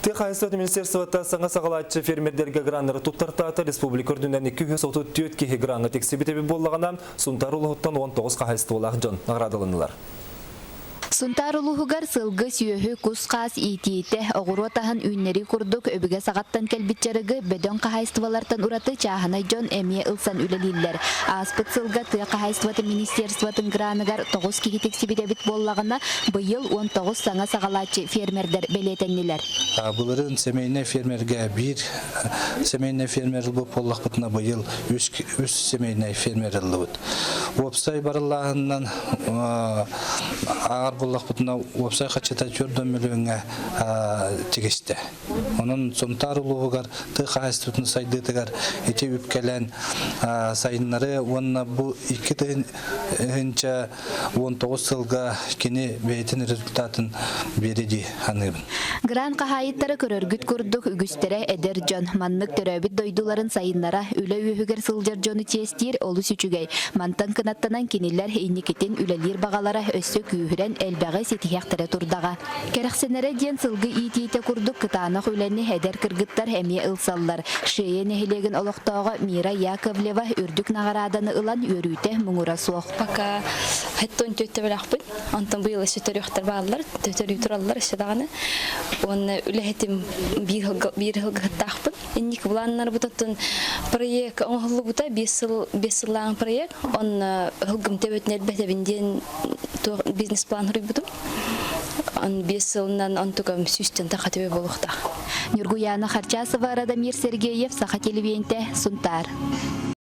Тыа хаһайыстыбатын министерствота саҥа саҕалааччы фермердэргэ граннары туттартаата. Республика үрдүнэн 234 киһи граҥҥа тиксибит эбит буоллаҕына, Сунтаар улууһуттан 19 хаһайыстыбалаах дьон наҕараадаланнылар. Сунтаар улууһугар сылгы, сүөһү, кус-хаас иитиитэ, оҕуруот аһын үүннэрии курдук өбүгэ саҕаттан кэлбит дьарыгы бөдөҥ хаһаайыстыбалартан ураты чааһынай дьон эмиэ ылсан үлэлииллэр. Ааспыт сылга тыа хаһаайыстыбатын министерствотын граныгар 9 киһи тиксибит эбит буоллаҕына, быйыл 19 саҥа саҕалааччы фермердэр бэлиэтэннилэр. Былырыын семейнай фермергэ биир семейнай фермер ылбыт буоллахпытына, быйыл үс, үс семейнай фермер ыллыбыт. Уопсай барыллааһынынан ааҕар буоллахпытына, уопсай хаччыта 4 мөлүйүөҥҥэ тигистэ. Онон Сунтаар улууһугар тыа хаһаайыстыбатын сайдыытыгар ити үп кэлэн сайыннары уонна бу 2019 сылга кини бэйэтин результатын биэри дии саныыбын. Грант хаһаайыттара көрөргүт курдук үгүстэрэ эдэр дьон. Маннык төрөөбүт дойдуларын сайыннара, үлэ үөһүгэр сылдьар дьону чиэстиир олус үчүгэй. Мантан кынаттанан кинилэр инникитин үлэлиир баҕалара өссө күүһүрэн элбэҕи ситиһиэхтэрэ турдаҕа. Кэрэхсэнэрэ диэн сылгы иитиитэ курдук кытаанах үлэни эдэр кыргыттар эмиэ ылсаллар. Шея нэһилиэгин олохтооҕо Мира Яковлева үрдүк наҕарааданы ылан үөрүүтэ муҥура суох. Пока хэттон төттөбөлөхпүн. Онтон быйыл өссө төрүөхтэр бааллар, төтөрүү тураллар өссө даҕаны. Уонна үлэһитим биир биир сылгыһыттаахпын. Инник былааннарбыт оттон проект оҥоһуллубута 5 сыл 5 сыллааҕы проект. Онно сылгым төбөтүн элбэтэбин диэн бизнес-план суруйбутум. 5 сылынан онтукам сүүстэн таха төбө буолуохтаах. Ньургуяна Харчасова, Радомир Сергеев, Саха телевидениетэ, Сунтаар.